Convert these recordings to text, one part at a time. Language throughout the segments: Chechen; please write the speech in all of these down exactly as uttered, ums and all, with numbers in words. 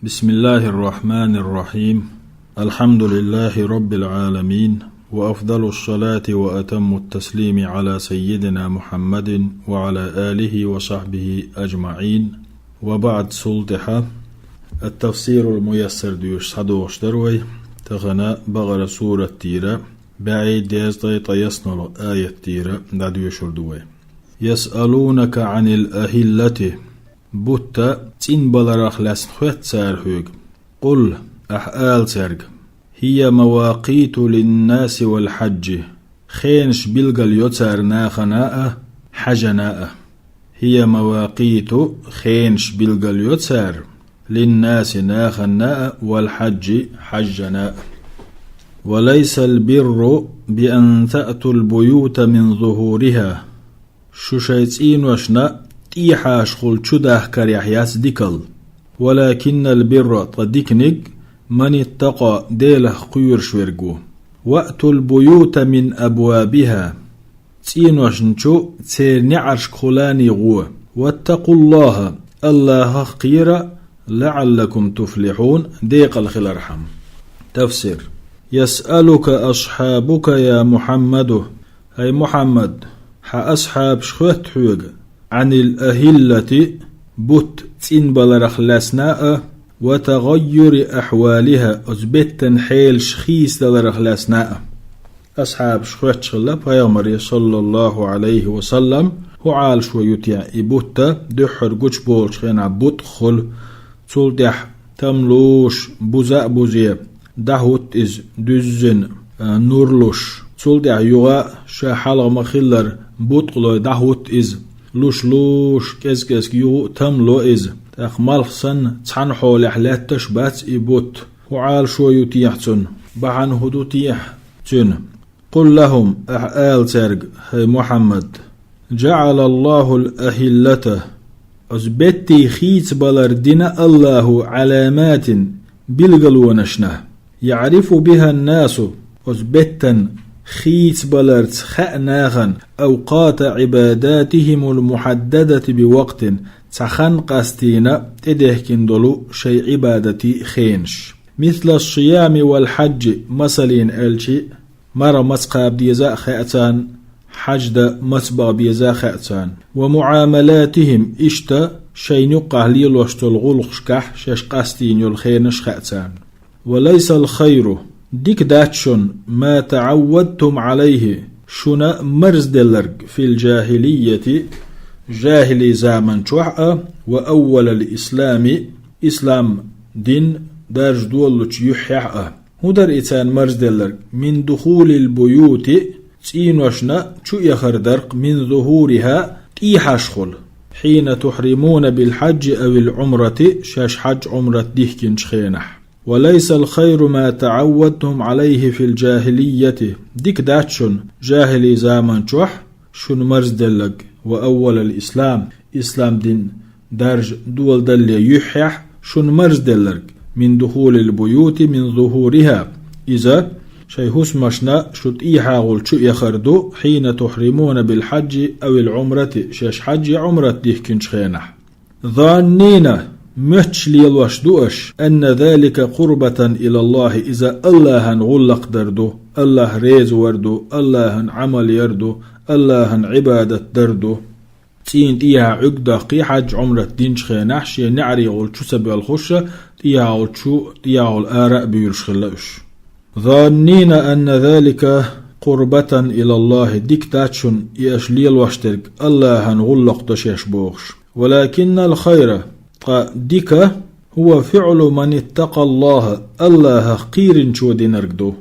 بسم الله الرحمن الرحيم. الحمد لله رب العالمين، وأفضل الصلاة وأتم التسليم على سيدنا محمد وعلى آله وصحبه أجمعين. وبعد. Цул тӀехьа التفسير الميسر доьшуш схьадогӀуш дара вай. Тахана Бакъара сурат тӀера бӀе дезткъе ткъаесналгӀа аят тӀера дӀадоьшур ду вай. يسألونك عن الأهلة. Бутт цӀинбаларах лаьцна хоьтту цара хьоьга. قل, ахьа ала цаьрга: هي مواقيت للناس والحج. Хенаш билгал йо цара нахана а, хьаьжана а. هي مواقيت, хенаш билгал йо цара, للناس, нахана а, والحج, хьаьжана а. وليس البر بأن تأتوا البيوت من ظهورها. Шу шайн цӀеношна тӀехьашхула чу дахкарехь яц дикалла. ولكن البر, ткъа диканиг, من اتقى, Делах кхоьруш верг ву. وأتوا البيوت من أبوابها. ЦӀеношна чу церан неӀаршкахула гӀо. واتقوا الله, АллахӀах кхера, لعلكم تفلحون, декъала хилархьама. Тафсир. يسألك أصحابك يا محمد. ХӀай Мухьаммад, хьан асхьабаш хоьтту хьоьга, عن الأهلة, бутт цӀинбаларах лаьцна а, وتغير أحوالها, оцу беттан хьелаш хийцадаларах лаьцна а. Асхьабаш хоьттуш хилла Пайхамаре, صلى الله عليه وسلم, хӀун Ӏалашо ю техьа и бутт, дуьххьара гучуболучу хенахь бутӀахула, цул тӀаьхьа там луш, буза а бузе, дӀахӀутту иза дуьззина, а, нур луш. Цул тӀаьхьа юха а ша хьалха ма-хиллара бутӀа лой дӀахӀутту иза. Луш-луш, кӀез-кӀезиг юха а там ло иза. ТӀаккха малх санна, цхьана хьолехь лаьтташ а бац и бутт. ХӀун Ӏалашо ю техьа цунна? Бахьана хӀун ду техьа цуьнан? قل لهم, ахьа ала цаьрга, хӀай Мухьаммад: جعل الله الأهلة, оцу беттийн хийцабалар дина АллахӀа, علامات, билгалонашна, يعرف بها الناس, оцу беттан хийцабаларца хаьа нахана, أوقات عباداتهم المحددة بوقت, цхьа хан къастийна тӀедехкина долу шайн Ӏибадатийн хенаш. مثل الصيام والحج, масална аьлча, марха маца кхаба деза а хаьа царна, хьаьж дан маца баха беза а хаьа царна. ومعاملاتهم, иштта шайна юккъахь лелош долу гӀуллакхашкахь шаьш къастийна йолу хенаш хаьа царна. وليس الخير, дика дац шуна, ما تعودتم عليه, шуна марзделларг, في الجاهلية, жахӀили заман чохь а, وأول الإسلام, ислам дин даржа доллучу юьххьехь а. ХӀун дара и царна марзделларг? من دخول البيوت, цӀеношна чу эхар дарх, من ظهورها, тӀехьашхула, حين تحرمون بالحج أو العمرة, шаьш хьаьж-Ӏумрат дихкинчу хенахь. وليس الخير ما تعودتم عليه في الجاهلية, дика дац шуна жахӀили заман чохь шуна марзделларг, وأول الإسلام, ислам дин даржа доладалле юьххьехь шуна марзделларг, من دخول البيوت من ظهورها, иза шайн хӀусамашна шу тӀехьагӀула чу эхар ду, حين تحرمون بالحج أو العمرة, шаьш хьаьж я Ӏумрат дихкинчу хенахь. ظانين, моьттуш лелош ду аша, أن ذلك قربة إلى الله, иза АллахӀан гӀуллакх дар ду, АллахӀ реза вар ду, АллахӀан Ӏамал яр ду, АллахӀан Ӏибадат дар ду. ЦӀийна тӀехьа Ӏуьрг даккхий, хьаьж-Ӏумрат динчу хенахь шен неӀарехула чу ца боьлхуш, тӀехьагӀула чу, тӀехьагӀула ара а буьйлуш хилла уьш. ظانين أن ذلك قربة إلى الله, дика дац шуна и аша лелош дерг АллахӀан гӀуллакх до шаьш бохуш. ولكن الخير, ткъа дика, هو فعل من اتقى الله, АллахӀах кхийринчо динарг ду.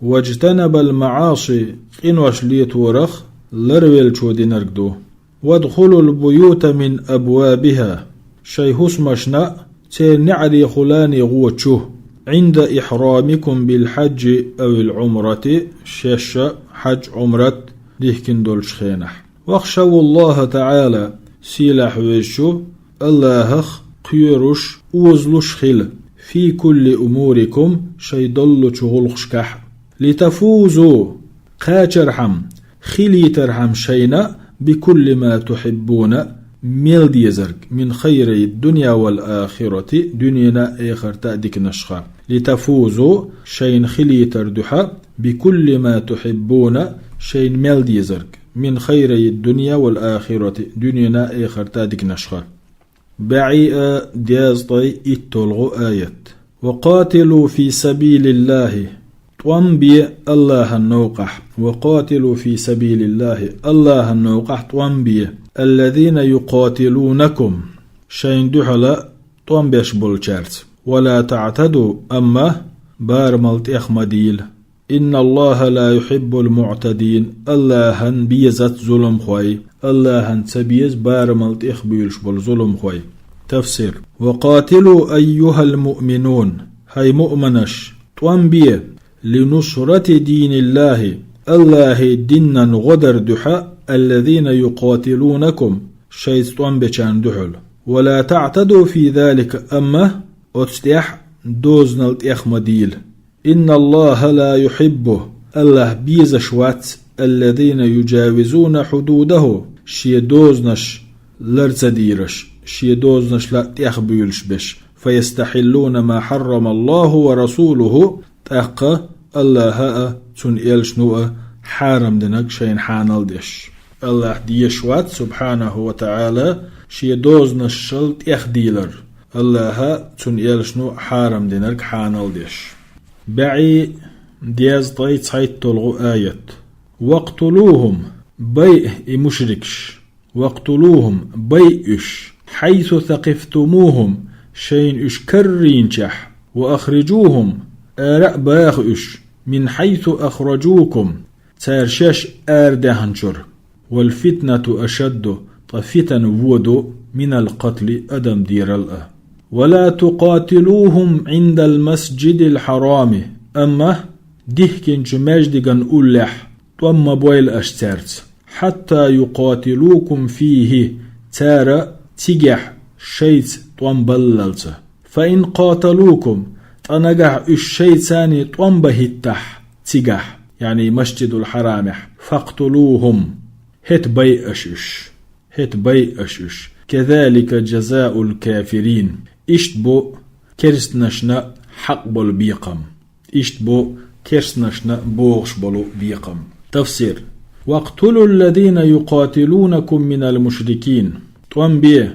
واجتنب المعاصي, къинош леторах ларвеллачо динарг ду. وادخلوا البيوت من أبوابها, шайн хӀусамашна церан неӀарехула гӀо чу, عند إحرامكم بالحج أو العمرة, шаьш хьаьж-Ӏумрат дихкина долчу хенахь. واخشوا الله تعالى, сийлахь везачу АллахӀах кхоьруш, озалуш хила, في كل أموركم, шайн доллучу гӀуллакхашкахь. لتفوزوا, кхачархьама, хилийтархьама шайна, بكل ما تحبون, мел дезарг, من خيري الدنيا والآخرة, дуьненан а, эхартан а диканашха. لتفوزوا, шайна хилийтар духьа, بكل ما تحبون, шайна мел дезарг, من خيري الدنيا والآخرة, дуьненан а, эхартан а диканашха. БӀе а, дезткъеи иттолгӀу аят. وقاتلوا في سبيل الله, тӀом бе АллахӀан новкъахь. وقاتلوا في سبيل الله, АллахӀан новкъахь тӀом бе. الذين يقاتلونكم, шайна дуьхьала тӀом беш болчаьрца. ولا تعتدوا, амма барамал тӀех ма дийла. إن الله لا يحب المعتدين, АллахӀан безац зуламхой, АллахӀан ца беза барамал тӀех буьйлуш болу зуламхой. Тафсир. وقاتلوا أيها المؤمنون, хӀай муъминаш, тӀом бе, لنصرة دين الله, АллахӀан динан гӀо дар дуьхьа, الذين يقاتلونكم, шайца тӀом бечарна дуьхьал. ولا تعتدوا في ذلك, амма оцу тӀехь дозанал тӀех ма дийла. إن الله لا يحب, АллахӀ безаш вац, الذين يجاوزون حدوده, шен дозанаш лар ца дийраш, шен дозанашла тӀех буьйлуш беш. فيستحلون ما حرم الله ورسوله, тӀаккха АллахӀа а, цуьнан элчано а хьарам динарг шайна хьанал деш. АллахӀ дезаш вац, سبحانه وتعالى, шен дозанашал тӀех дийлар. АллахӀа, цуьнан элчано хьарам динарг хьанал деш. БӀе а, дезткъеи цхьайттолгӀу аят. وقتلوهم, байа и мушрикаш. وقتلوهم, байа уьш. حيث ثقفتموهم, шайна уьш карийначехь. وأخرجوهم, ара а баха уьш. من حيث أخرجوكم, цара шаьш арадаьхначуьра. والفتنة أشد, ткъа фитна вон ду, من القتل, адам дерал а. ولا تقاتلوهم عند المسجد الحرام, амма дихкинчу маьждиган уллехь тӀом ма бойла аша цаьрца. حتى يقاتلوكم فيه, цара цигахь шайца тӀом баллалца. فإن قاتلوكم, ткъа нагахь уьш шайцаний тӀом бан хӀиттахь цигахь, яъни Масжидул Хьарамехь, فاقتلوهم, хӀета байа аша уьш. ХӀета байа аша уьш. كذلك جزاء الكافرين. Иштта бу керстанашна хьакъ болу бекхам. Иштта бу керстанашна бохуш болу бекхам. Тафсир. واقتلوا الذين يقاتلونكم من المشركين. ТӀом бе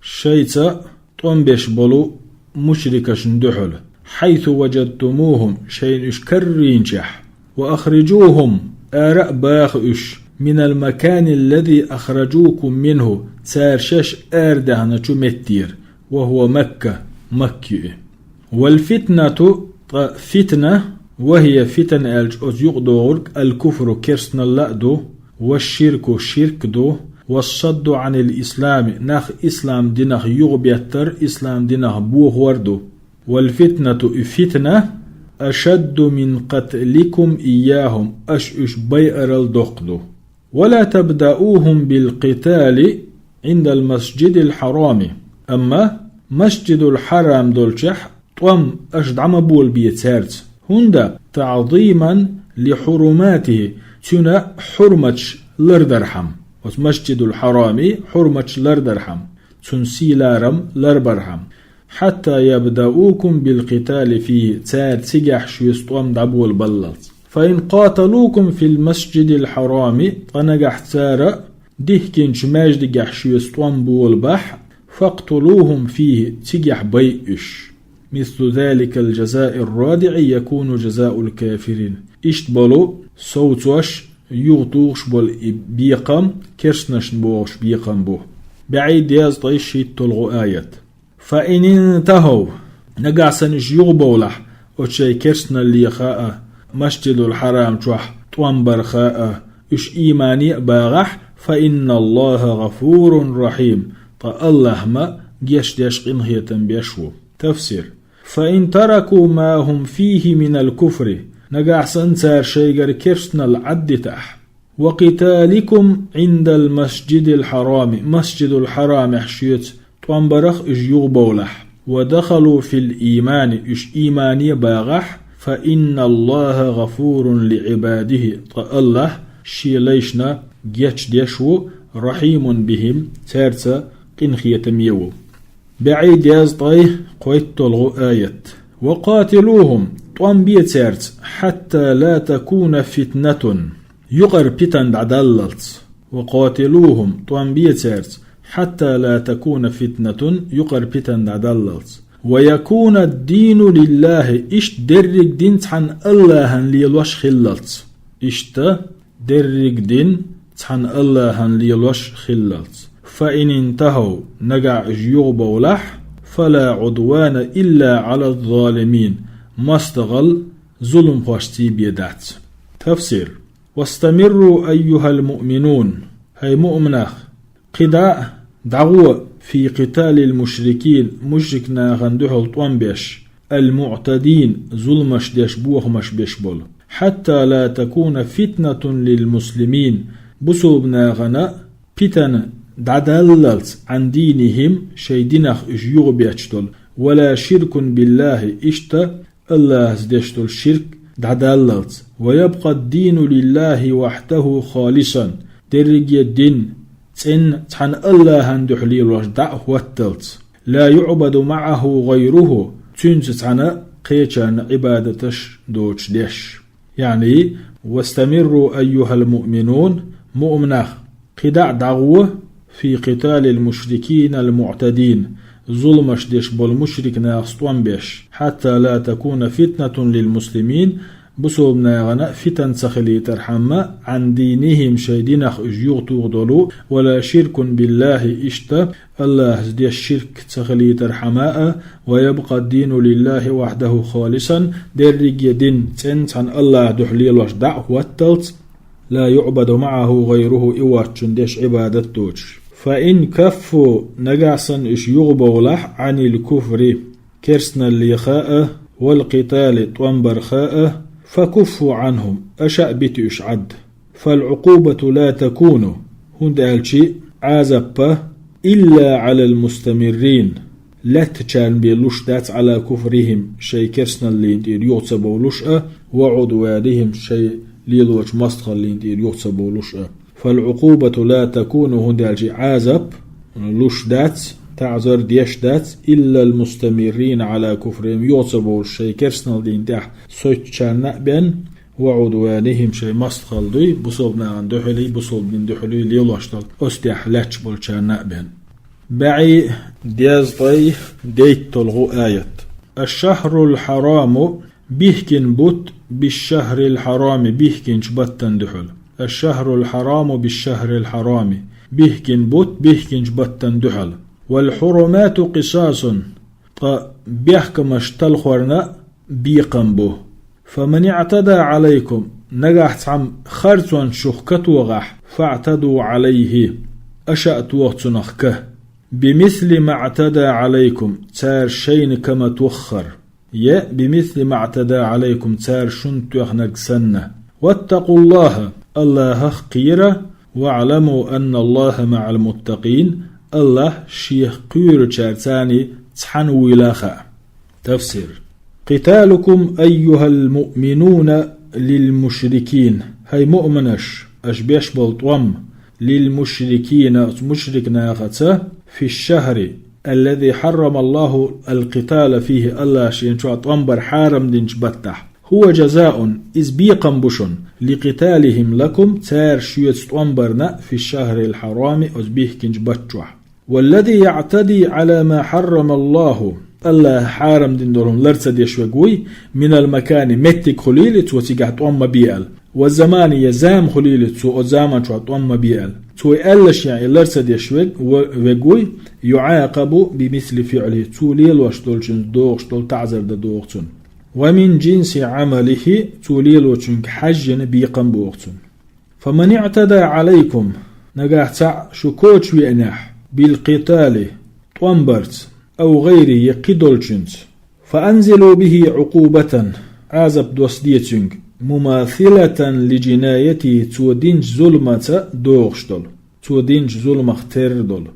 шайца тӀом беш болу мушрикашна дуьхьал. حيث وجدتموهم, шайна уьш карийначехь. وأخرجوهم, ара а баха уьш. من المكان الذي أخرجوكم منه, цара шаьш арадаьхначу меттера. وهو مكة, Макка ю и. والفتنة, ткъа фитна, وهي фитна аьлча оцу юкъадогӀург الكفر, керстаналла а ду, والشرك, ширк ду, والصد عن الإسلام, нах ислам динах юхабеттар, ислам динах бохор ду. والفتنة, и фитна, أشد من قتلكم إياهم, аша уьш байарал доккха ду. ولا تبدؤوهم بالقتال عند المسجد الحرام. Амма Масжидул Хьарам долчехь тӀом аша дӀа ма болабе цаьрца. ХӀунда? تعظيما لحرماته, цуьнан хьурматаш лардархьама. Оцу Масжидул Хьарамий хьурматаш лардархьама, цуьнан сий-ларам ларбархьама. حتى يبدؤوكم بالقتال فيه, цара цигахь шуьца тӀом дӀаболабаллалц. فإن قاتلوكم في المسجد الحرام, ткъа нагахь цара дихкинчу маьждигехь шуьца тӀом болабахь, فاقتلوهم فيه, цигахь байа уьш. مثل ذلك الجزاء الرادع يكون جزاء الكافرين. Иштта болу совцош, юхатухуш болу и бекхам керстанашна бохуш бекхам бу. БӀе дезткъе шийтталгӀа аят. فإن انتهوا, нагахь санна уьш юхабовлахь, оцу шайн керстаналлеха а, Масжидул Хьарам чохь тӀом барха а, уьш иймане а багӀахь, فإن الله غفور رحيم, ткъа АллахӀ ма гечдеш, къинхетам беш ву. Тафсир. فإن تركوا ما هم فيه من الكفر, нагахь санна цара шайгара керстаналла Ӏаддитахь, وقتالكم عند المسجد الحرام, Масжидул Хьарамехь шуьца тӀом барах уьш юхабовлахь, ودخلوا في الإيمان, уьш иймане а багӀахь, فإن الله غفور لعباده, ткъа АллахӀ Шен лайшна гечдеш ву, رحيم بهم, цаьрца къинхетаме ву. БӀе дезткъе кхойтталгӀа аят. وقاتلوهم, тӀом бе цаьрца, حتى لا تكون فتنة, юкъара питана дӀадаллалц. وقاتلوهم, тӀом бе цаьрца, حتى لا تكون فتنة, юкъара питана дӀадаллалц. ويكون الدين لله, иштта дерриг дин цхьана АллахӀана лелош хиллалц. Иштта дерриг дин цхьана АллахӀана лелош хиллалц. فإن انتهوا, нагахь уьш юхабовлахь, فلا عدوان إلا على الظالمين, мостагӀал зуламхошций бе дац. Тафсир. واستمروا أيها المؤمنون, хӀай муъминаш, кхидӀа а дӀагӀо, في قتال المشركين, мушрик нахана дуьхьал тӀом беш, المعتدين, зуламаш деш, бохамаш беш болу, حتى لا تكون فتنة للمسلمين, бусулба нахана питана дӀадаллалц, عن دينهم, шайн динах уьш юхабетташ долу, ولا شرك بالله, иштта АллахӀаца деш долу ширк дӀадаллалц. ويبقى الدين لله وحده خالصا, дерриге дин цӀенна цхьана АллахӀана дуьхьа лелош дӀа а хӀотталц. لا يعبد معه غيره, цуьнца цхьана кхечарна Ӏибадаташ доцуш деш. ЯӀни, واستمروا أيها المؤمنون, муъминаш, кхидӀа а дӀагӀо, في قتال المشركين المعتدين, зуламаш деш болу мушрик нахаца тӀом беш, حتى لا تكون فتنة للمسلمين, бусулба нахана фитан ца хилийтархьама, عن دينهم, шайн динах уьш юхатуху долу, ولا شرك بالله, иштта АллахӀаца деш ширк ца хилийтархьама а, ويبقى الدين لله وحده خالصا, дерриге дин цӀенна цхьана АллахӀана дуьхьа лелош дӀа а хӀотталц, لا يعبد معه غيره, и воцчунна деш Ӏибадат доцуш. فإن كفوا, нагахь санна уьш юхабовлахь, عن الكفر, керстаналлех а, والقتال, тӀом барх а, فكفوا عنهم, аша а бита уьш Ӏад. فالعقوبة لا تكون, хӀунда аьлча Ӏазап а, إلا على المستمرين, лаьттачарна бен луш дац, على كفرهم, шайн керстаналлина тӀера юха ца бовлуш а, وعدوانهم, шайн лелочу мостагӀаллина тӀера юха ца бовлуш а. فالعقوبة لا تكون, хӀунда аьлча Ӏазап луш дац, таӀзар деш дац, إلا المستمرين على كفرهم, юха ца бовлуш шайн керстаналлина тӀехь соьцучарна а бен, وعدوانهم, шайн мостагӀалла дуй, бусулба нахана дуьхьалий, бусулба дина дуьхьалий лелош долу, оцу тӀехь лаьтташ болчарна а бен. БӀе дезткъе дейтталгӀа аят. الشهر الحرام, бихкина бутт, بالشهر الحرام, бихкинчу баттана дуьхьал. الشهر الحرام بالشهر الحرام, бихкина бутт, бихкинчу баттана дуьхьал. والحرمات قصاص, ткъа бехкамаш талхорна бекхам бу. فمن اعتدى عليكم, нагахь цхьамма харцонца шух ка тогӀахь, فاعتدوا عليه, аша а тоха цунах ка. بمثل ما اعتدى عليكم, цара шайна ка ма тоххара. Я بمثل ما اعتدى عليكم, цара шуна тоьхнарг санна. واتقوا الله, АллахӀах кхера, واعلموا أن الله مع المتقين, АллахӀ Шех кхоьручаьрца цхьаьна вуйла а хаьа. Тафсир. قتالكم أيها المؤمنون للمشركين, хӀай муъминаш, аша беш болу тӀом, للمشركين, оцу мушрик нахаца, في الشهر الذي حرم الله القتال فيه, АллахӀа шена чохь тӀом бар хьарам динчу баттахь. هو جزاء, иза бекхам бу шуна, لقتالهم لكم, цара шуьца тӀом барна, في الشهر الحرام, оцу бихкинчу бутт чохь. والذي يعتدي على ما حرم الله, АллахӀа хьарам дина долу хӀума лар ца деш верг вуй, من المكان, меттиг хуьлийла цо цигахь тӀом ма бе аьлла. والزمان, я зама хуьлийла цо оцу заман чохь тӀом ма бе аьлла. Цо и аьллаш ян и лар ца деш верг, ва-, верг вуй, يعاقب بمثل فعله, цо лелош долчуьнца догӀуш долу таӀзар дан догӀу цунна. ومن جنس عمله, цо лелочуьнга хьаьжжина бекхам богӀу цунна. فمن اعتدى عليكم, нагахь цхьаъ шу коча веанехь, بالقتال, тӀом барца, أو غيره, я кхидолчуьнца, فأنزلوا به عقوبة, Ӏазап доссаде цуьнга, مماثلة لجنايته, цо динчу зуламаца догӀуш долу, цо динчу зуламах терра долу.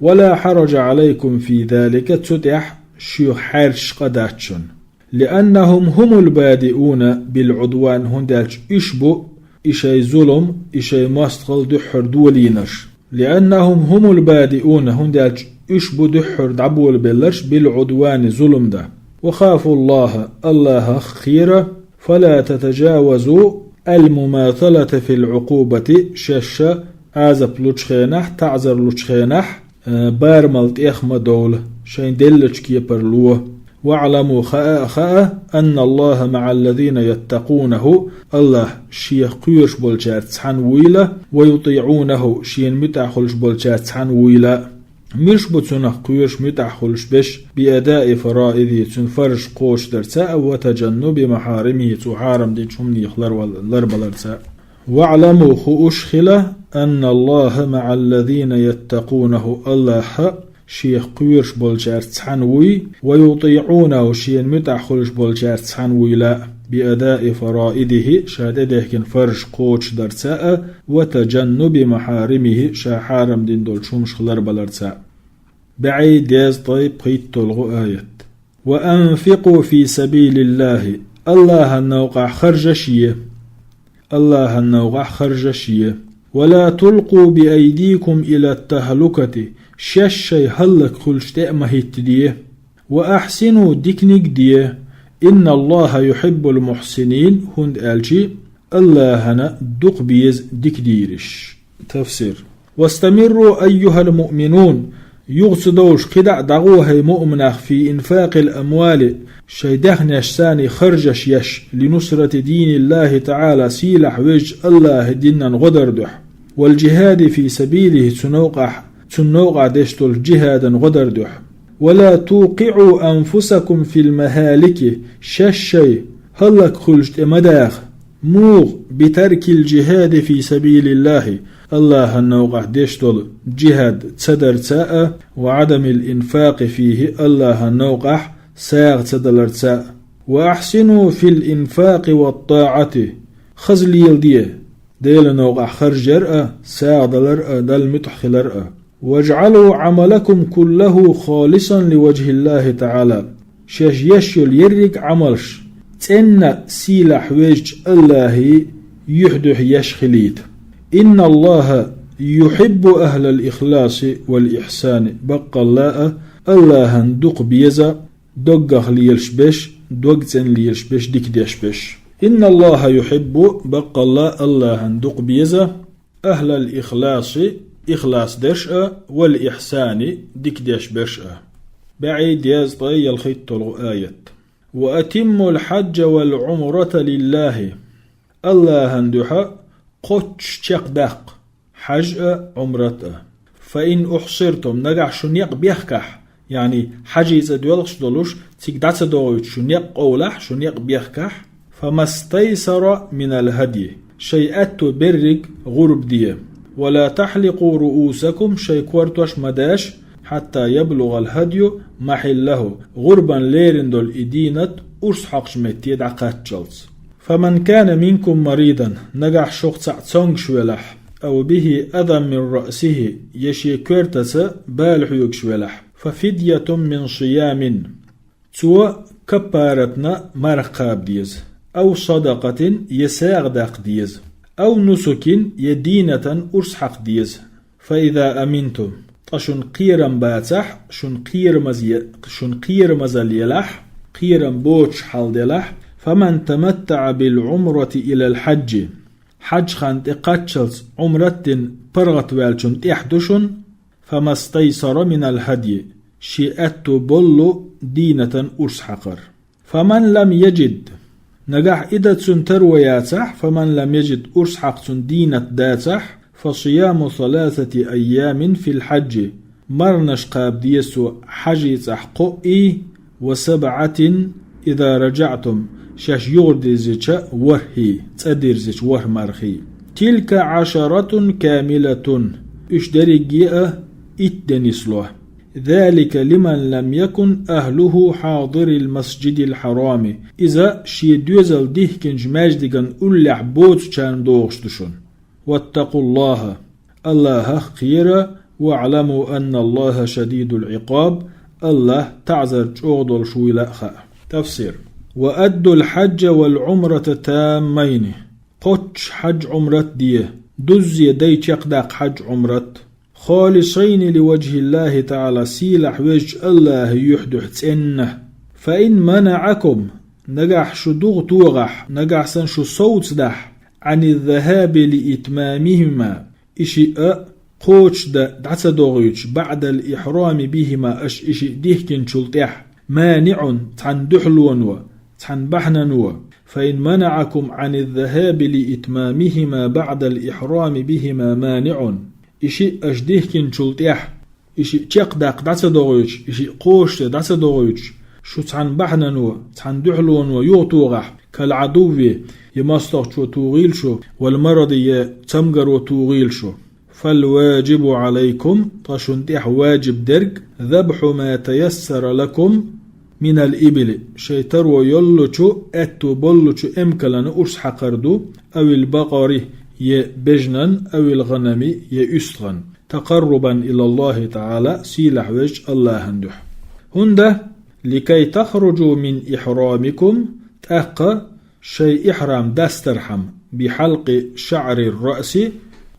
ولا حرج عليكم في ذلك, цу тӀехь шуьх хьаьрчаш къа дац шуна. لأنهم هم البادئون بالعدوان, хӀунда аьлча уьш бу и шайн зулам, и шайн мостагӀалла дуьххьара долийнарш. لأنهم هم البادئون, хӀунда аьлча уьш бу дуьххьара дӀаболабелларш, بالعدوان, зулам дан. وخافوا الله, АллахӀах кхера, فلا تتجاوزوا المماطلة في العقوبة, шаьш Ӏазап лучу хенахь, таӀзар лучу хенахь, э, барамал тӀех ма довла, шайн деллачу кепара ло. واعلموا, хаа а хаьа, أن الله مع الذين يتقونه, АллахӀ Шех кхоьруш болчаьрца цхьаьна вуйла, ويطيعونه, Шена муьтӀахь хуьлуш болчаьрца цхьаьна вуйла. Муьш бу Цунах кхоьруш, муьтӀахь хуьлуш берш? بأداء فرائضه, Цуьнан фарзаш кхочушдарца а, وتجنب محارمه, Цо хьарам динчу хӀуманех ларвал-, ларбаларца а. واعلموا, хууш хила, أن الله مع الذين يتقونه, АллахӀ Шех кхоьруш болчаьрца цхьаьна вуй, ويطيعونه, Шена муьтӀахь хуьлуш болчаьрца цхьаьна вуйла, بأداء فرائضه, Ша тӀедехкина фарзаш кхочушдарца а, وتجنب محارمه, Ша хьарам дина долчу хӀуманех ларбаларца а. БӀе дезткъе пхийтталгӀа аят. وأنفقوا في سبيل الله, АллахӀан новкъахь харжаш е. АллахӀан новкъахь харжаш е. ولا تلقوا بأيديكم إلى التهلكة, шаьш шайн хӀаллакьхуьлуш тӀе а ма хӀиттаде. وأحسنوا, диканиг а де. إن الله يحب المحسنين, хӀунда аьлча АллахӀана дукха беза дика дийраш. Тафсир. واستمروا أيها المؤمنون, юха ца довлуш кхидӀа а дӀагӀо, хӀай муъминаш, في إنفاق الأموال, шайн даьхнешца харжаш еш, لنصرة دين الله تعالى, сийлахь везачу АллахӀан динан гӀо дар дуьхьа, والجهاد في سبيله, цу новкъахь, цунна новкъахь деш долчу джихӀадан гӀо дар дуьхьа. ولا توقعوا أنفسكم في المهالك, шаьш шайн хӀаллакьхуьлуш тӀе ма даха. Муха? بترك الجهاد في سبيل الله, АллахӀан новкъахь деш долу джихӀад ца дарца а, وعدم الإنفاق فيه, АллахӀан новкъахь сагӀа ца даларца а. وأحسنوا في الإنفاق والطاعة, хаза леладе, Делан новкъахь харжар а, сагӀа далар а, Далла муьтӀахь хилар а. واجعلوا عملكم كله خالصا لوجه الله تعالى. Шаьш еш йолу ерриг а Ӏамалш цӀенна а сийлахь везачу АллахӀан юьхь-дуьхьа еш хилийта. إن الله يحب أهل الإخلاص والإحسان. Баккъалла а, АллахӀана дукха беза доггах лелаш берш, дог цӀена лелаш берш, дика деш берш. إن الله يحب, баккъалла а, АллахӀана дукха беза, أهل الإخلاص, ихлас дерш а, والإحسان, дика деш берш а. БӀе дезткъе ялхитталгӀа аят. وأتموا الحج والعمرة لله. АллахӀана дуьхьа кхоччуш чекхдаккха хьаж а, Ӏумрат а. فإن أحصرتم, нагахь шу некъ бехкахь, яъни хьажий цӀа доьлхуш долуш, цига дӀа ца догӀуьйтуш шу некъ къовлахь, шу некъ бехкахь, فما استيسر من الهدي, шайн аьтту берриг гӀурба де. ولا تحلقوا رؤوسكم, шайн кортош ма даш, حتى يبلغ الهدي محله, гӀурбан лерина долу и дийнат урс хьокхучу метте дӀакхаччалц. فمن كان منكم مريضا, нагахь шух цхьаъ цомгуш велахь, أو به أذى من رأسه, я шен коьртаца бала хьоьгуш велахь, ففدية من صيام, цо каппаратна марха кхаба деза, أو صدقة, я сагӀа даккха деза, أو نسك, я дийнатан урс хьакха деза. فإذا أمنتم, ткъа шуна кхерам бацахь, шуна кхерамаза е-, шуна кхерамазалла елахь, кхерам боцуш хьал делахь, فمن تمتع بالعمرة إلى الحج, хьаьж хан тӀе кхаччалц Ӏумрат дина паргӀатваьллачунна тӀехь ду шуна, فما استيسر من الهدي, шен аьтту боллу дийнатан урс хьакхар. فمن لم يجد, нагахь и дан цунна таро яцахь, فمن لم يجد, урс хьакха цунна дийнат дацахь, فصيام ثلاثة أيام في الحج, марханаш кхаба деза цо хьажий цӀахь кхоъ и, وسبعة إذا رجعتم, шаьш юхадирзича ворхӀий, цӀа дирзича ворхӀ мархий. تلك عشرة كاملة, уьш дерриге а итт де нисло. ذلك لمن لم يكن أهله حاضري المسجد الحرام. Иза шен доьзал дихкинчу маьждиган уллехь боцучарна догӀуш ду шуна. واتقوا الله. АллахӀах кхера, واعلموا أن الله شديد العقاب. АллахӀ таӀзар чӀогӀа долуш вуйла а хаьа. Тафсир. وأدوا الحج والعمرة تامين. Кхоччуш хьаьж-Ӏумрат де, дуззе дай чекхдаккха хьаьж-Ӏумрат. خالصين لوجه الله تعالى, сийлахь везачу АллахӀан юьхь дуьхьа цӀена. فإن منعكم, нагахь шу дугӀу тогӀахь, нагахь санна шу совцадахь, عن الذهاب لإتمامهما, и шиъ а кхочушдан дӀа ца догӀуьйтуш, بعد الإحرام بهما, аша и шиъ дихкинчул тӀаьхьа, مانع, цхьана дуьхьалоно, цхьана бахьанано, فإن منعكم عن الذهاب لإتمامهما بعد الإحرام بهما مانع, и шиъ аша дихкинчул тӀаьхьа, и шиъ чекхдаккха дӀа ца догӀуьйтуш, и шиъ кхочушдан дӀа ца догӀуьйтуш, шу цхьана бахьанано, цхьана дуьхьалоно юхатогӀахь, كالعدو, я мостагӀчо тухийла шу, والمرض, я цамгаро тухийла шу. فالواجب عليكم, ткъа шуна тӀехь ваджиб дерг, ذبح ما تيسر لكم من الإبل, шайн таро йоллучу, аьтту боллучу эмкалан урс хьакхар ду, أو البقر, я бежнан, أو الغنم, я уьстагӀан, تقربا إلى الله تعالى, сийлахь везачу АллахӀан дуьхьа. ХӀунда, لكي تخرجوا من إحرامكم, тӀаккха шайн ихьрам дастархьама, بحلق شعر الرأس,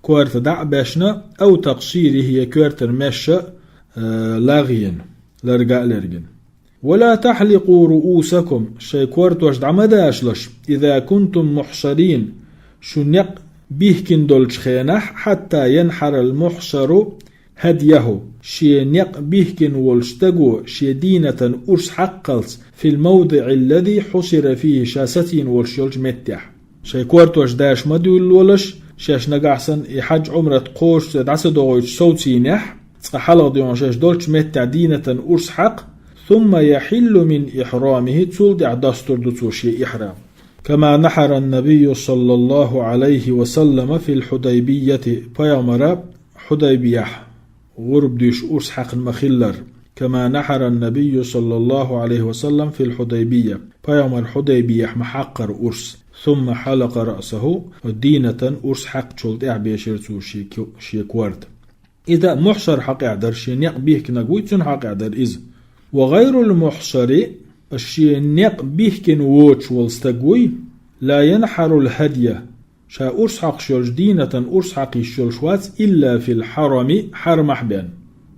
корта дӀа а баьшна, أو تقصيره, я коьртан маьш а, э, лагӀйина, ларга а лергина. ولا تحلقوا رؤوسكم, шайн кортош дӀа ма дашалаш, إذا كنتم محصرين, шу некъ бихкина долчу хенахь, حتى ينحر المحصر هديه, шен некъ бихкина волчу стаго шен дийнатан урс хьаккхалц, في الموضع الذي حصر فيه, ша сацийна волуш йолчу меттехь. Шайн кортош даш ма дуьйлалолаш, шаьш нагахь санна и хьаьж-Ӏумрат кхочушдан дӀа ца догӀуьйтуш совцийнехь, цкъа хьалха дуьйна шаьш долчу меттехь дийнатан урс хьакха, ثم يحل من إحرامه, цул тӀаьхьа достур ду цо шен ихьрам. كما نحر النبي صلى الله عليه وسلم في الحديبية, пайхамара Хьудайбияхь гӀурба дуьйш урс хьаькхна ма-хиллара. كما نحر النبي صلى الله عليه وسلم في الحديبية, пайхамара Хьудайбияхь ма хьаккхара урс. ثم حلق رأسه, дийнатан урс хьаькхначул тӀаьхьа бешира цо шен ки-, шен корта. Иза мухьшар хьокъехь дара, шен некъ бихкинарг вуй, цуьнан хьокъехь дара иза. وغير المحصر, шен некъ бихкина воцуш волу стаг вуй, لا ينحر الهدي, ша урс хьокхуш йолчу дийнатан урс хьакха йиш йолуш вац, إلا في الحرم, хьарамахь бен.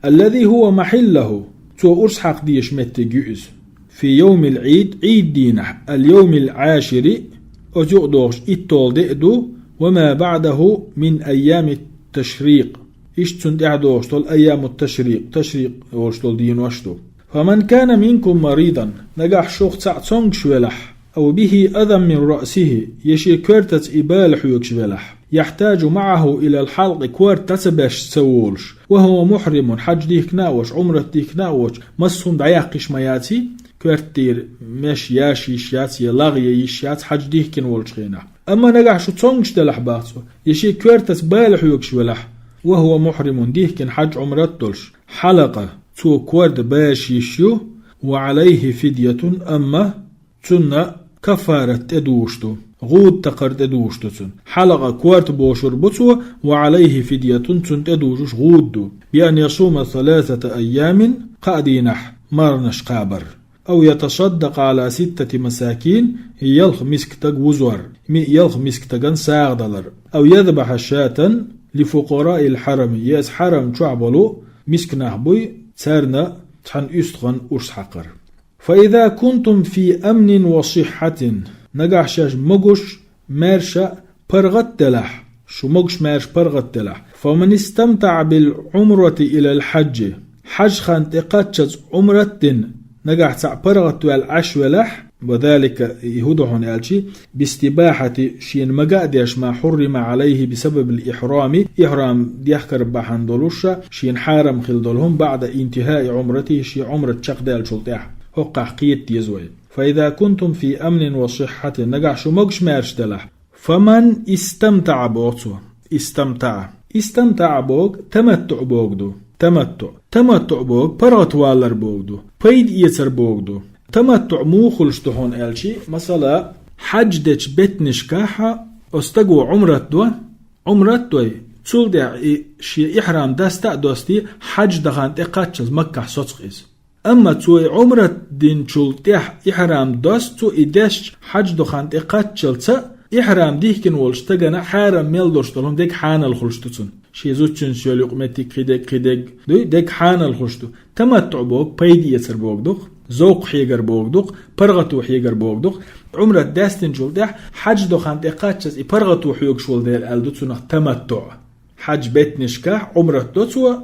الذي هو محله, цо урс хьакха дезаш меттиг ю иза. في يوم العيد, Ӏийд дийнахь, اليوم العاشر, оцу юкъадогӀуш итталгӀа де а ду, وما بعده من أيام التشريق. Иштта цунна тӀаьхьа догӀуш долу айямут-ташрикъ, ташрикъ олуш долу денош ду. فمن كان منكم مريضا, нагахь шух цхьаъ цомгуш велахь, أو به أذى من رأسه, я шен коьртаца и бала хьоьгуш велахь, يحتاج معه إلى الحلق, корта дӀа ца беш ца волуш, وهو محرم, хьаьж дихкина а волуш, Ӏумрат дихкина а воцуш, массо а хӀума дӀаяккха йиш ма яций, коьрта тӀера маьш яш йиш яц, я лагӀъян йиш яц хьаьж дихкина волчу хенахь. Амма нагахь шу цомгуш делахь, бах цо, я шен коьртаца бала хьоьгуш велахь, وهو محرم, дихкина хьаьж-Ӏумрат долуш, حلق, цо корта беш йиш ю, وعليه فدية, амма цунна каффарат тӀедужуш ду, гӀуда такхар тӀедужуш ду цунна. حلق, корта бошур бу цо, وعليه فدية, цунна тӀедужуш гӀуда ду. بأن يصوم ثلاثة أيام, кхаа дийнахь марханаш кхабар. أو يتصدق على ستة مساكين, ялх мискан стаг вузор, ми-, ялх мискан стагана сагӀа далар. أو يذبح شاة لفقراء الحرم, я иза хьарам чохь болу мисканах буй, царна цхьана уьстагӀан урс хьакхар. فإذا كنتم في أمن وصحة, нагахь шаьш могуш, маьрша, паргӀат делахь, шу могуш-маьрша, паргӀат делахь. فمن استمتع بالعمرة إلى الحج, хьаьж-хан тӀе кхаччалц Ӏумрат дина, нагахь цхьаъ паргӀат ваьлла Ӏаш велахь, وذلك, и хӀун ду хьуна аьлчи, باستباحة, шена мага а деш, ما حرم عليه بسبب الإحرام, ихьрам дехкар бахьана долуш, шена хьарам хилла долу хӀума, بعد انتهاء عمرته, шен Ӏумрат чекхдаьллачул тӀаьхьа, хӀокхахь кхета деза вай. فإذا كنتم في أمن وصحة, нагахь шу могуш-маьрша делахь, فمن استمتع боху цо. استمتع. استمتع боху, таматтуъ боху ду. Таматтуъ. Таматтуъ боху, паргӀатвалар боху ду. Пайда эцар боху ду. Таматтуъ муха хуьлуш ду хьуна аьлчи, масала, хьаьж дечу беттанашкахь оцу стаго Ӏумрат до, Ӏумрат дой, цул тӀаьхьа и шен ихьрам даста а достий, хьаьж дан хан тӀе кхаччалц Маккахь соцу иза. Амма цо и Ӏумрат динчул тӀаьхьа ихьрам дос, цо и дешча хьаьж дан хан тӀе кхаччалца, ихьрам дихкина волчу стагана хьарам мел долуш долу хӀума дерг хьанал хуьлуш ду цунна. Шен зудчуьнца йолу юкъаметтиг кхидерг, кхидерг дуй, дерг хьанал хуьлуш ду. Таматтуъ бохург пайда эцар бохург ду-кх, зовкх хьегар бохург ду-кх, паргӀато хьегар бохург ду-кх. Ӏумрат даьстинчул тӀаьхьа хьаьж до хан тӀе кхаччалц и паргӀато хьоьгуш волу дела аьлла ду цунах таматтуъ. Хьаьж беттанашкахь Ӏумрат до цо,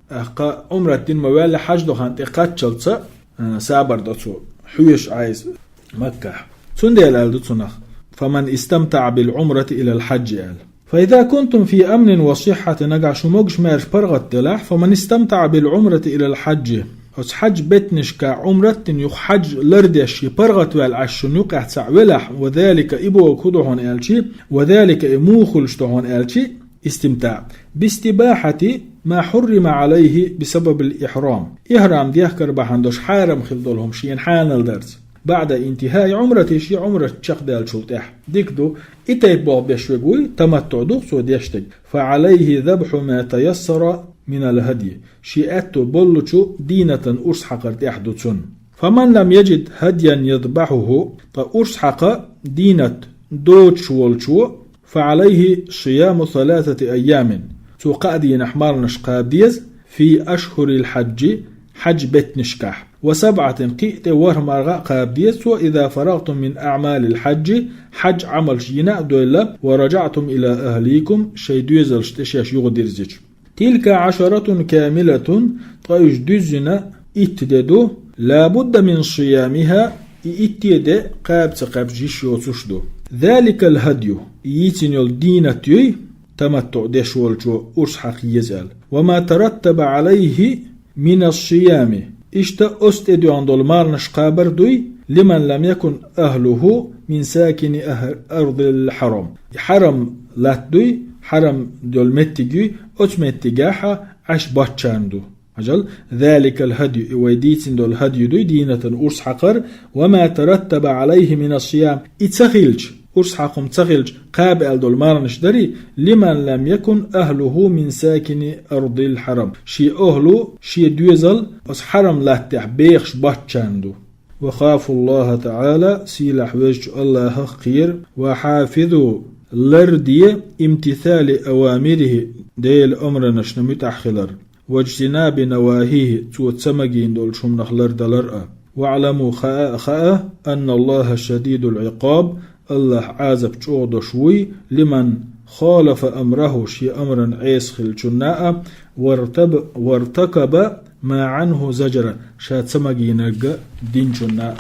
тӀаккха Ӏумрат дина ма ваьлла хьаьж до хан тӀе кхаччалца, а, сабар до цо, хьоьжуш Ӏайса Маккахь. Цундела аьлла ду цунах: «Фаман истамтаъа бил Ӏумрати илал хьаджи», – аьлла. «Фа иза кунтум фи амнин ва сиххьати», нагахь шу могуш-маьрша паргӀат делахь, «фаман истамтаъа бил Ӏумрати илал хьаджи», оцу хьаьж беттанашкахь Ӏумрат дина юха хьаьж лардеш шен паргӀат ваьлла Ӏаш шуна юкъехь цхьаъ велахь, «ва залика», и бохург хӀун ду хьуна аьлчи, «ва залика», и муха хуьлуш ду хьуна аьлчи, истимтаъ, «бистибахьати ма хьуррима Ӏалайхи бисабабил ихьрам». Ихьрам дехкар бахьана долуш хьарам хилла долу хӀума шена хьанал дарца. «БаӀда интихаи Ӏумрати», шен Ӏумрат чекхдаьллачул тӀаьхьа. Дика ду, и тайпа болх беш верг вуй, таматтуъ ду-кх цо деш дерг. «Фа Ӏалайхи забхьу ма таяссара минал хьадйи». Шен аьтто боллучу дийнатан урс хьакхар тӀехь ду цунна. «Фаман лам яджид хьадйан язбахьуху», ткъа урс хьакха дийнат доцуш волчо, «фа Ӏалайхи сияму саласати айямин». Цо кхаа дийнахь марханаш кхаба деза, «фи ашхьурил хьаджи», хьаьж беттанашкахь. «Ва сабӀатин», кхин а тӀе ворхӀ марха а кхаба деза цо, «иза фарагӀтум мин аӀмалил хьаджи», хьаьж Ӏамалш йина а дойла, «ва раджаӀтум ила ахликум», шайн доьзалш тӀе шаьш юхадирзича. «Тилка Ӏашаратун камилатун», ткъа уьш дуьззина итт де ду, «ла будда мин сиямиха», и итте де кхаба ца кхаьбча йиш йоцуш ду. «Заликал хьадйу», и йийцина йолу дийнат юй, таматтуъ деш волчо урс хьакха еза аьлла. «Ва ма тараттаба Ӏалайхи минас сиями». Иштта оцу тӀе доьгӀна долу марханаш кхабар дуй, «лиман лам якун ахлуху мин сакини ах-, ардил хьарам». Хьарам латта дуй, хьарам йолу меттиг юй, оцу меттигехь Ӏаш боцчарна ду. Хьажал, «заликал хьадйу», и вай дийцина долу хьадйу дуй, дийнатан урс хьакхар, «ва ма тараттаба Ӏалайхи минас сиям», и ца хилча, урс хьакха хӀума ца хилча, кхаба аьлла долу марханаш дарий, «лиман лам якун ахлуху мин сакини ардил хьарам». Шен охьлу, шен доьзал оцу хьарам латтехь бехаш боцчарна ду. «Ва хафу Аллаха таӀала», сийлахь везачу Аллахах кхера, «ва хьафизу», ларде, «имтисали авамирихи», Делан омранашна муьтӀахь хилар. «Ваджтинаби навахихи», цо ца магийна долчу хӀуманах лардалар а. «ВаӀламу», хаа а хаьа, «анна Аллаха шадидул Ӏикъаб», Аллах Ӏазап чӀогӀа деш вуй, «лиман халафа амраху», шен амран Ӏеса хиллачунна а, «вартаб-, вартакаба ма Ӏанху заджара», ша ца магийнарг динчунна а.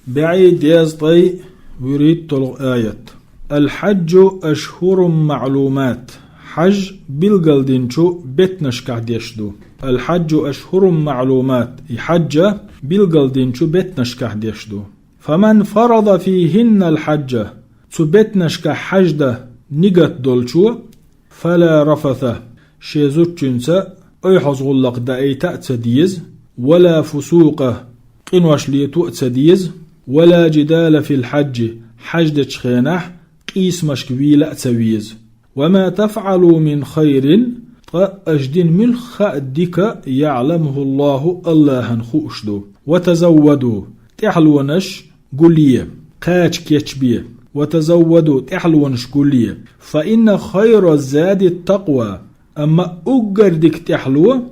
БӀе дезткъе вуьрхӀитталгӀа аят. «Ал-хьаджу ашхьурун маӀлумат». Хьаьж билгалдинчу беттанашкахь деш ду. «Ал-хьаджу ашхьурун маӀлумат». И хьаьж билгалдинчу беттанашкахь деш ду. «Фаман фарада фихиннал хьаджа». Цу беттанашкахь хьаьж дан нигат долчо, «фала рафаса», шен зудчуьнца ойхьаза гӀуллакх даийта а ца деза, «вала фусукъа», къинош лето а ца деза, «вала джидала фил хьаджи», хьаьж дечу хенахь къийсамашка вийла а ца веза. «Ва ма тафӀалу мин хайрин», ткъа аша дина муьлхха а дика, «яӀламуху Аллаху», Аллахьан хууш ду. «Ва тазавваду», тӀаьхьалонаш гулъе, кхача кечбе, «ва тазавваду», тӀаьхьалонаш гулъе, «фа инна хайра зади такъва», амма уггар дика тӀаьхьало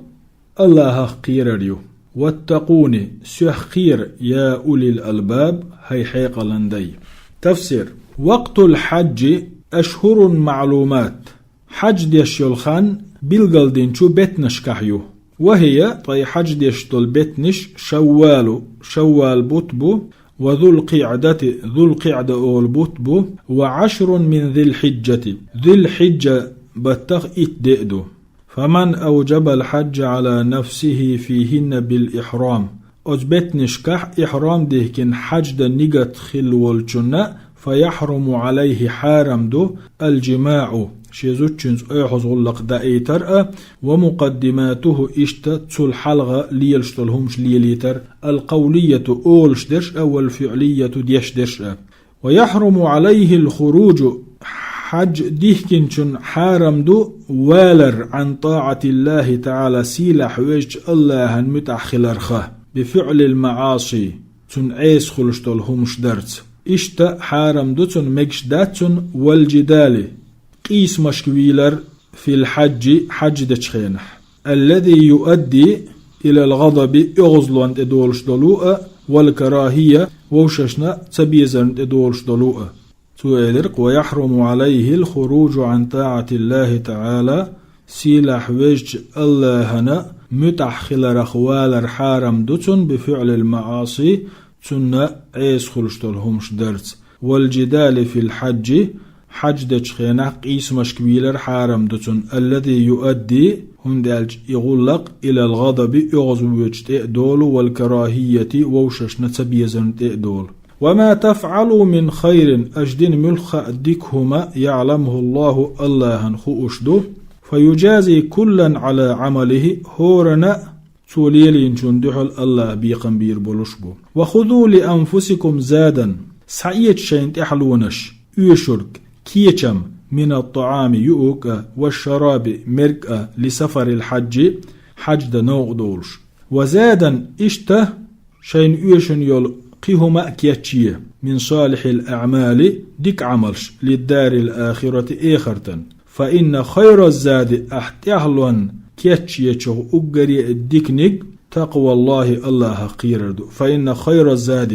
Аллахах кхерар ю. «Ваттакъуни», соьх кхера, «я улил албаб», хӀай хьекъалан дай. Тафсир. Вакътул хьаджи ашхьурун маӀлумат. Хьаьж деш йолу хан билгалдинчу беттанашкахь ю. «Ва хӀия», ткъа и хьаьж деш долу беттанаш, «шаввалу», шаввал бутт бу, «ва зулкъиӀдати», зулкъиӀда олу бутт бу, «ва Ӏашрун мин зилхьиджати», зилхьиджа баттах итт де а ду. «Фаман авджабал хьаджа Ӏала нафсихи фихинна бил ихьрам». Оцу беттанашкахь ихьрам дихкина хьаьж дан нигат хилла волчунна, «фа яхьруму Ӏалайхи», хьарам ду, «ал-джимаӀу», шен зудчуьнца ойхьаза гӀуллакх даийтар а, «ва мукъаддиматуху», иштта цул хьалха лелаш долу хӀумаш лелийтар, «ал-къавлияту», олуш дерш а, «вал-фиӀлияту», деш дерш а. «Ва яхьруму Ӏалайхил хуруджу», хьаьж дихкинчун хьарам ду валар, «Ӏан тӀаӀатиллахи таӀала», сийлахь везачу Аллахьан муьтӀахь хиларха, «би фиӀлил маӀаси», цунна Ӏеса хуьлуш долу хӀумаш дарца. Иштта хьарам ду цунна, мегаш дац цунна, «вал-джидали», къийсамашка вийлар, في الحج, хьаьж дечу хенахь. الذي يؤدي إلى الغضب, оьгӀазлонна тӀе долуш долу а, والكراهية, вовшашна ца безарна тӀе долуш долу а. Цо элира: ويحرم عليه الخروج عن طاعة الله تعالى, сийлахь везачу АллахӀана муьтӀахь хиларх валар хьарам ду цунна, بفعل المعاصي, цунна Ӏеса хуьлуш долу хӀумаш дарца. والجدال في الحج, хьаьж дечу хенахь къийсамашка вийлар хьарам ду цунна, الذي يؤدي, хӀунда аьлча и гӀуллакх, إلى الغضب, оьгӀазвоьдучу тӀе а долу, والكراهية, вовшашна ца безарна тӀе а долу. وما تفعلوا من خير, аша дина муьлхха а дика хӀума, يعلمه الله, АллахӀана хууш ду, فيجازي كلا على عمله, хӀоранна а цо лелийначунна дуьхьал АллахӀа бекхам бийр болуш бу. وخذوا لأنفسكم زادا, схьаэца шайна тӀаьхьалонаш, оьшург, кечам, من الطعام, юург а, والشراب, мерг а, لسفر الحج, хьаьж дан новкъа долуш. وزادا, иштта шайна оьшуш йолу кхин хӀума а кечъе, من صالح الأعمال, дика Ӏамалш, للدار الآخرة, эхартан. فإن خير الزاد, ахь тӀаьхьалонна кечъечух уггаре а диканиг, تقوى الله, АллахӀах кхерар ду. فإن خير الزاد,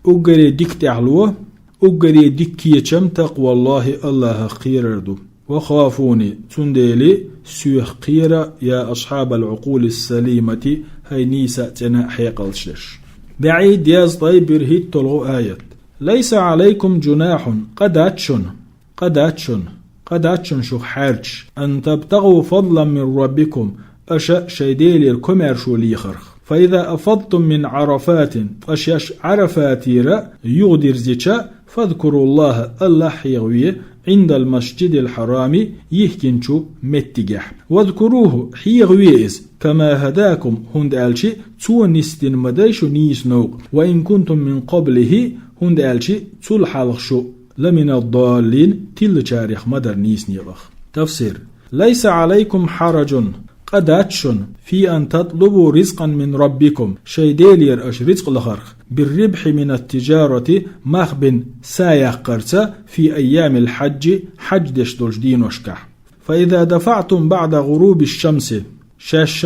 уггаре дика тӀаьхьало, уггаре дика кечам, تقوى الله, АллахӀах кхерар ду. وخافوني, цундела соьх кхера, يا أصحاب العقول السليمة, хӀай нийса а цӀена а хьекъалш дерш. БӀе дезткъе берхӀитталгӀа аят. ليس عليكم جناح, къа дац шуна, къа дац шуна, къа дац шуна шух хьаьрчаш, أن تبتغوا فضلا من ربكم, аша шайн Делера комаьршо лехарх. فإذا أفضتم من عرفات, ткъа шаьш Ӏарафатера юхадирзича, فاذكروا الله, АллахӀ хьехаве, عند المسجد الحرام, йихкинчу меттигехь. واذكروه, хьехаве иза, كما هداكم, хӀунда аьлча цо нисдина ма дай шу нийса новкъа, وإن كنتم من قبله, хӀунда аьлча цул хьалха шу لمن الضالين, тиллачарех ма дара нийса некъах. Тафсир. ليس عليكم حرج, къа дац шуна, في أن تطلبوا رزقا من ربكم, шайн Делера аша рицкъ лахарх, بالربح من التجارة, мах бина са яккхарца, في أيام الحج, хьаьж деш долчу дийношкахь. فإذا دفعتم بعد غروب الشمس, шаьш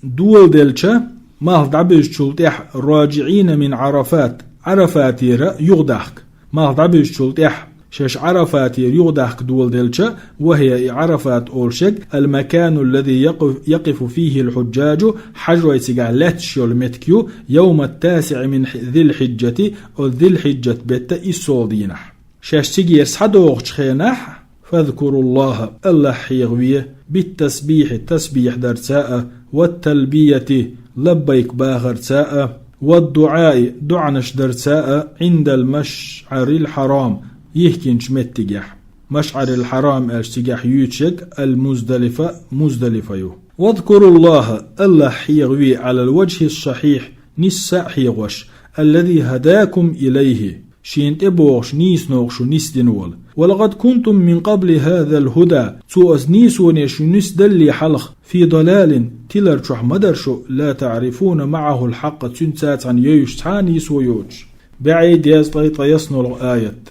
доладелча, малх дӀабуьзучул тӀаьхьа, راجعين من عرفات, Ӏарафатера юхадахка. Малх дӀабуьзучул тӀаьхьа шаьш Ӏарафатера юхадахка доладелча, وهي, и Ӏарафат олуш ерг, المكان الذي يقف, يقف فيه الحجاج, хьажой цигахь лаьтташ йолу меттиг ю, يوم التاسع من ح-, ذي الحجة, оцу Зилхьиджат беттан иссолгӀа дийнахь. Шаьш цигара схьадогӀучу хенахь, فاذكروا الله, АллахӀ хьехаве, بالتسبيح, тасбихь дарца а, والتلبية, лаббайк бахарца а, والدعاء, дуӀанаш дарца а, عند المشعر الحرام, йихкинчу меттигехь. МашӀарил-Хьарам аьлча цигахь юьйцуш ерг المزدلفة, Муздалифа ю. واذكروا الله, АллахӀ хьехаве, على الوجه الصحيح, нисса а хьехош, الذي هداكم إليه, шена тӀебогӀуш нийса новкъа шу нисдина волу. ولقد كنتم من قبل هذا الهدى, цо аса нийсоне шу нисдалле хьалха, في ضلال, тилар чохь ма дара шу, لا تعرفون معه الحق, цуьнца цхьаьна евзаш цхьа а нийсо йоцуш. БӀе дезткъе ткъайоьсналгӀа аят.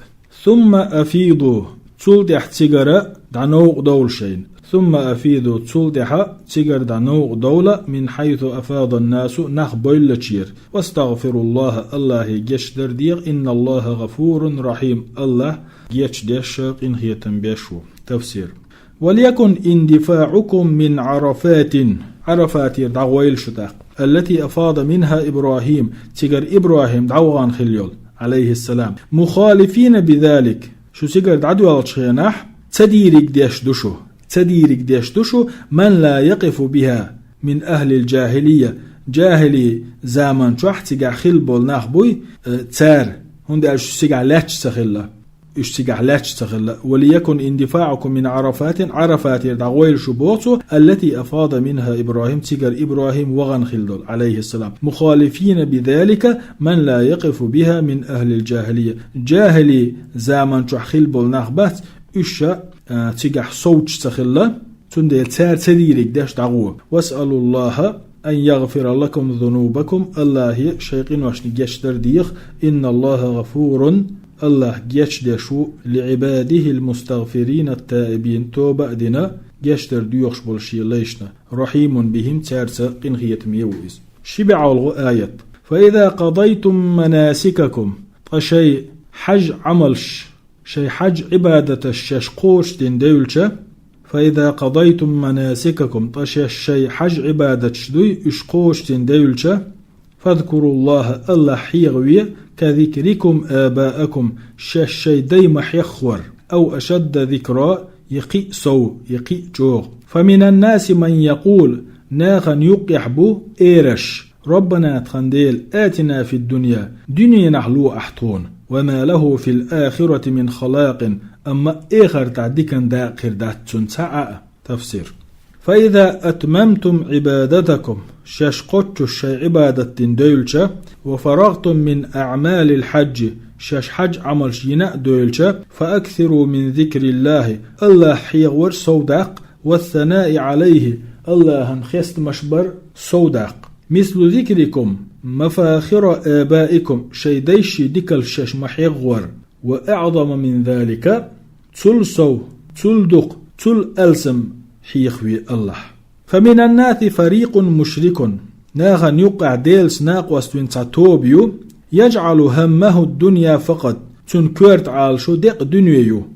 ثم أفيضوا, цул тӀаьхьа цигара дӀановкъа довла шайна. ثم أفيضوا, цул тӀаьхьа цигара дӀановкъа довла, من حيث أفاض الناس, нах бевллачера. واستغفروا الله, АллахӀе гечдар дегӀа, إن الله غفور رحيم, АллахӀ гечдеш, къинхетам беш ву. Тафсир. وليكن اندفاعكم من عرفات, Ӏарафатера дӀагӀойла шу тӀаккха, التي أفاض منها إبراهيم, цигара ИбрахӀим дӀавахана хилла йолу, عليه السلام, مخالفين بذلك, шу цигара дӀадоьллучу хенахь, ца дийриг деш ду шу, ца дийриг деш ду шу, من لا يقف بها من أهل الجاهلية, жахӀили заман чохь цигахь хилла болу нах буй, э, цара, хӀунда аьлча шу цигахь лаьтташ ца хилла. Уьш цигахь лаьтташ ца хилла. وليكن اندفاعكم من عرفات, Ӏарафатера дӀагӀойла шу боху цо, التي أفاض منها إبراهيم, цигара ИбрахӀим вахана хилла долу, عليه السلام, مخالفين بذلك من لا يقف بها من أهل الجاهلية. ЖахӀили заман чохь хилла болу нах бац, уьш ша, а, цигахь совцуш ца хилла. Цундела цара ца дийриг деш дӀагӀо. واسألوا الله أن يغفر لكم ذنوبكم, АллахӀе шайн къиношна гечдар дегӀа, إن الله غفور, АллахӀ гечдеш ву, لعباده المستغفرين التائبين, тоба а дина, гечдар доьхуш болу шен лайшна, رحيم بهم, цаьрца къинхетаме ву иза. Ши бӀаьвлгӀа аят. فإذا قضيتم مناسككم, ткъа шайн хьаж-Ӏамалш, шайн хьаж-Ӏибадаташ шаьш кхочушдина девлча, فإذا قضيتم مناسككم, ткъа шаьш шайн хьаж-Ӏибадаташ дуй, уьш кхочушдина девлча, فاذكروا الله, АллахӀ хьехаве, كذكركم آباءكم, шаьш шайн дай ма хьеххор, أو أشد ذكرا, я кхин а сов, я кхин а чӀогӀа. فمن الناس من يقول, нахана юккъехь бу эраш, ربنا, тхан Дела, آتنا في الدنيا, дуьненахь ло ахь тхуна, وما له في الآخرة من خلاق, амма эхартахь дикан дакъа хир дац цунна цхьа а. Тафсир. فإذا أتممتم عبادتكم, шаьш кхоччуш шайн Ӏибадат дина девлча, وفرغتم من أعمال الحج, шаьш хьаж-Ӏамалш йина а девлча, فأكثروا من ذكر الله, АллахӀ хьехавар совдаккха, والثناء عليه, АллахӀан хестамаш бар совдаккха. مثل ذكركم مفاخر آبائكم, шайн дайшин дикалш шаьш ма хьеххор, وأعظم من ذلك, цул сов, цул дукха, цул алсам хьехаве АллахӀ. فمن الناس فريق مشرك, нахана юккъехь Делаца накъост вина цхьа тоба ю, يجعل همه الدنيا فقط, цуьнан коьрта Ӏалашо деккъа дуьне ю.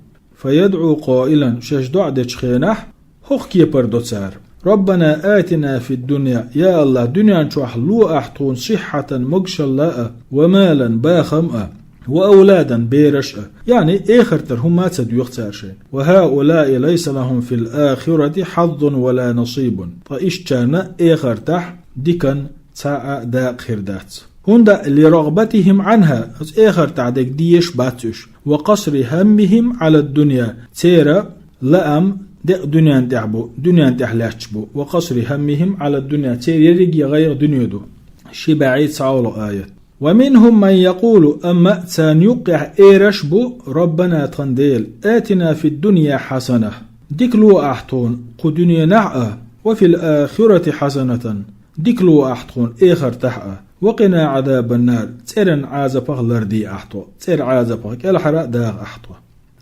فيدعو قائلا, шаьш доӀа дечу хенахь, хӀокху кепара до цара: ربنا آتنا في الدنيا, я АллахӀ, дуьнен чохь ло ахь тхуна صحة, могушалла а, ومالا, бахам а, وأولادا, бераш а. Яъни эхартара хӀума а ца доьху цара шайна. وهؤلاء ليس لهم في الآخرة حظ ولا نصيب. Ткъа иштачарна эхартахь дикан цхьа а дакъа хир дац. ХӀунда لرغبتهم عنها, оцу эхартахь дерг дезаш бац уьш. وقصر همهم على الدنيا, церан лаам декъа дуьнен тӀехь бу, дуьнен тӀехь лаьтташ бу. وقصر همهم على الدنيا, церан ерриге гӀайгӀа дуьне ду. Ши бӀе цхьалгӀа аят. ومنهم من يقول, амма царна юккъехь эраш бу: ربنا, тхан Дела, آتنا في الدنيا حسنة, дика ло ахь тхуна кху дуьненахь а, وفي الآخرة حسنة, дика ло ахь тхуна эхартахь а, وقنا عذاب النار, цӀеран Ӏазапах ларде ахь тхо, цӀеран Ӏазапах кӀелхьара а дагӀа ахь тхо.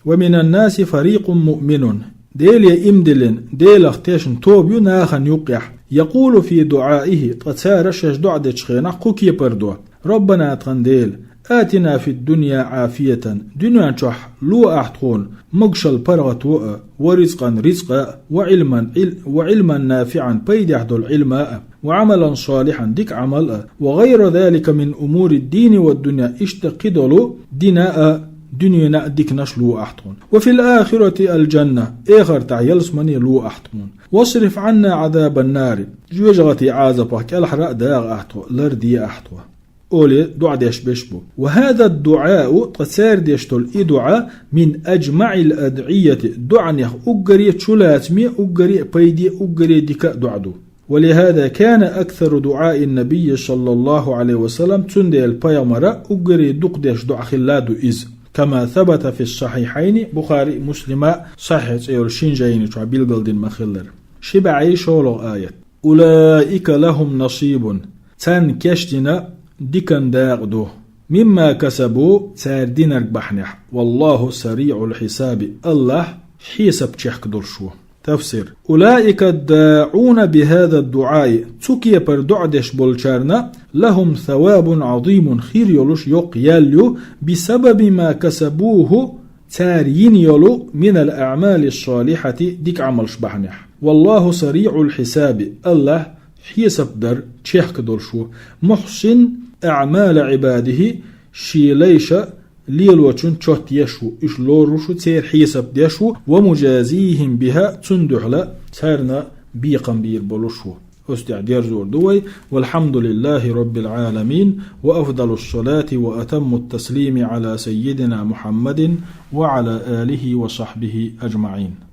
ومن الناس فريق مؤمن, Деле имдиллина, Делах тешна тоба ю нахана юккъехь, يقول في دعائه, ткъа цара шаьш доӀа дечу хенахь кху кепара до: ربنا, тхан Дела, آتنا في الدنيا عافية, дуьнен чохь ло ахь тхуна могушалла паргӀато а, ورزقا, рицкъа а, وعلما, Ӏил-, وعلما نافعا, пайдехь долу Ӏилма а, وعملا صالحا, дика Ӏамал а, وغير ذلك من أمور الدين والدنيا, иштта кхидолу дина а, дуьнена а диканаш ло ахь тхуна. وفي الآخرة الجنة, эхартахь ялсамане ло ахь тхуна. واصرف عنا عذاب النار, жоьжахатин Ӏазапах кӀелхьара а дагӀа ахь тхо, ларде ахь тхо, олий доӀа деш берш бу. وهذا الدعاء, ткъа цара деш долу и доӀа, من أجمع الأدعية, доӀанех уггаре чулацаме, уггаре пайде, уггаре дика доӀа ду. ولهذا كان أكثر دعاء النبي صلى الله عليه وسلم, цундела пайхамара уггаре дукха деш доӀа хилла ду иза. كما ثبت في الصحيحين, Бухари а, Муслима а Сахьихь цӀе йолу шин жайни чохь билгалдина ма-хиллара. Ши бӀе шолгӀа аят. أولئك لهم نصيب, царна кечдина дикан дакъа ду. مما كسبوا, цара динарг бахьанехь. والله سريع الحساب, АллахӀ хьесап чехка долуш ву. Тафсир. أولئك الداعون بهذا الدعاء, цу кепара доӀа деш болчарна, لهم ثواب عظيم, хир йолуш йоккха ял ю, بسبب ما كسبوه, цара йина йолу, من الأعمال الصالحة, дика Ӏамалш бахьанехь. والله سريع الحساب, АллахӀ хьесап дар чехка долуш ву. محصٍ أعمال عباده, шен лайша лелочун чот еш ву, уьш лоруш ву, церан хьесап деш ву, ومجازيهم بها, цунна дуьхьала царна бекхам бийр болуш ву. Оцу тӀехь дерзор ду вай. والحمد لله رب العالمين، وأفضل الصلاة وأتم التسليم على سيدنا محمد وعلى آله وصحبه أجمعين.